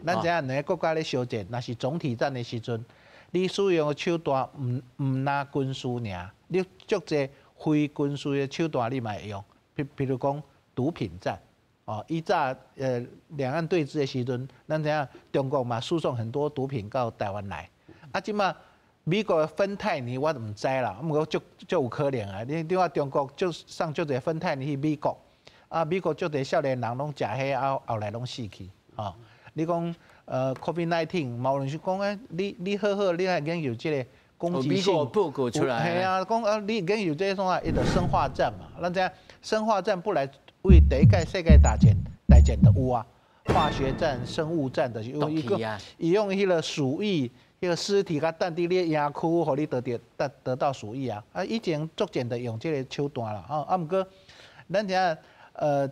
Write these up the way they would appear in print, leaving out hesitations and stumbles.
咱知影兩个國家咧相戰，若是總體戰的時陣，你使用的手段毋若軍事爾，你足濟非軍事的手段你嘛會用，譬如講毒品戰，哦，以早兩岸對峙的時陣，咱知影中國嘛輸送很多毒品到台灣來，啊，這馬美國的芬太尼我毋知啦，毋過足足有可能啊！你看中國就送足濟芬太尼去美國，啊，美國足濟少年人攏食彼，啊，後來攏死去，吼。你講COVID-19，嘛有人是講欸，你好好，你來研究這个攻擊性，報告出來，嘿啊，講啊，你研究這个創啥，伊就生化戰嘛。咱知影生化戰本來為第一屆世界大戰就有啊，化學戰、生物戰，就是用一個伊用彼个鼠疫。彼个屍體共擲佇你營區，予你得到鼠疫啊！啊，以前逐漸的用這个手段啦，吼啊，毋過咱知影，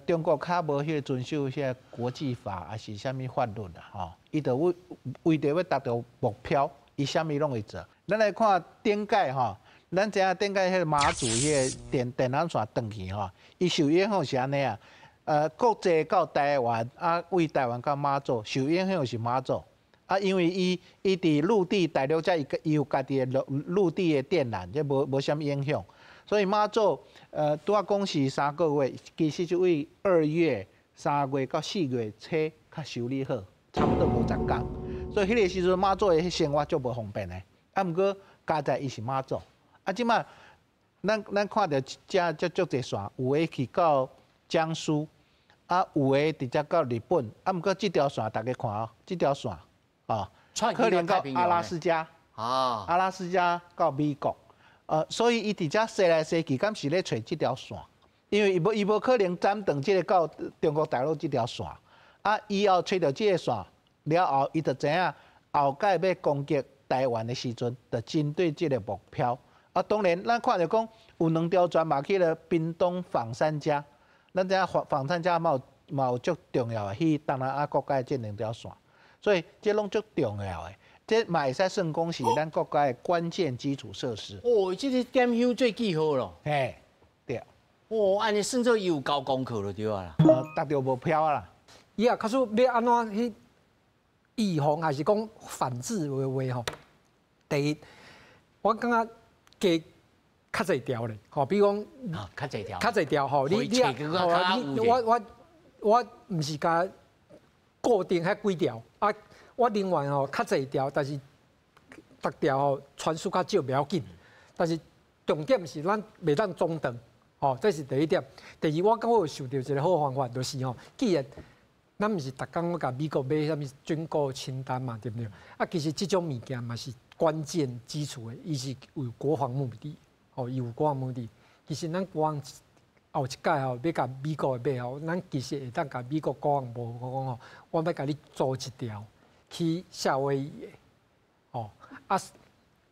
中國較無彼个遵守彼个國際法，抑是啥物法律啦，吼，伊就為著欲達到目標，伊啥物攏會做。咱來看頂擺吼，咱知影頂擺彼个馬祖彼个電纜線斷去吼，伊受影響是按呢啊，國際到台灣啊，為台灣到馬祖受影響是馬祖。啊，因為伊佇陸地大陸遮，伊有家己的陸地的電纜，這無啥物影響。所以馬祖拄仔講是3個月，其實就為2月、3月到4月初較修理好，差不多50工。所以彼个時陣馬祖的生活足無方便的。啊，毋過佳哉伊是馬祖。啊，這馬咱看著遮遮足濟線，有的去到江蘇，啊，有的直接到日本。啊，毋過這條線大家看哦，這條線。啊，可能到阿拉斯加，啊，阿拉斯加到美國，所以伊佇遮踅來踅去，敢是咧揣這條線？因為伊無可能斬斷這个到中國大陸這條線，啊，以後揣著這个線了後，伊就知影後擺欲攻擊台灣的時陣，就針對這个目標。啊，當然咱看著講有兩條船嘛去了屏東枋山遮，咱知影枋山遮嘛有足重要的去東南亞國家的這兩條線。所以這攏足重要的，這嘛會使算講是咱國家的關鍵基礎設施。哦，這个點香做記號咯。嘿，對。哦，按呢算做伊有交功課就對啊啦。達到目標啦。伊啊，假使欲按怎去預防，還是講反制的話吼？第一，我感覺加較濟條咧，吼，比如講，較濟條，較濟條吼，你啊，你我毋是共固定彼幾條啊，我另外吼較濟條，但是逐條吼傳輸較少袂要緊，但是重點是咱袂當中斷，吼，這是第一點。第二，我感覺有想著一个好方法，就是吼，既然咱毋是逐工攏共美國買啥物軍購清單嘛，對毋對？啊，其實這種物件嘛是關鍵基礎的，伊是有國防目的，吼，伊有國防目的。其實咱國防後一擺吼，欲共美國買吼，咱其實會當共美國國防部講吼，我欲共你租一條去夏威夷的，吼，啊，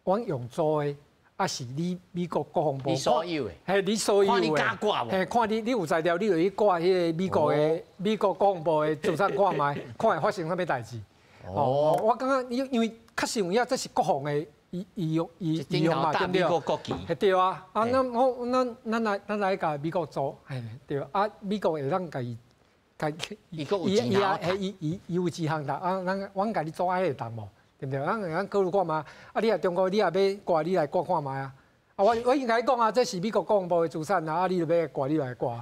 阮用租的，啊是你美國國防部，你所有的，嘿，你所有的，看你敢掛無？嘿，看你有才調，你就去掛彼個美國國防部的資產看覓，看會發生啥物代誌。哦，我感覺因為確實有影，這是國防的醫用嘛，對毋對？美國國旗。嘿，對啊，啊，咱來共美國租，嘿，對，啊，美國會當共伊，共伊閣有錢啊，嘿，伊有錢通啊，阮共你租愛會當無？對毋對？咱會當考慮看覓，啊，你若中國你若欲掛，你來掛看覓啊！啊，我應該講啊，這是美國國防部的資產啊，啊，你若欲掛，你來掛。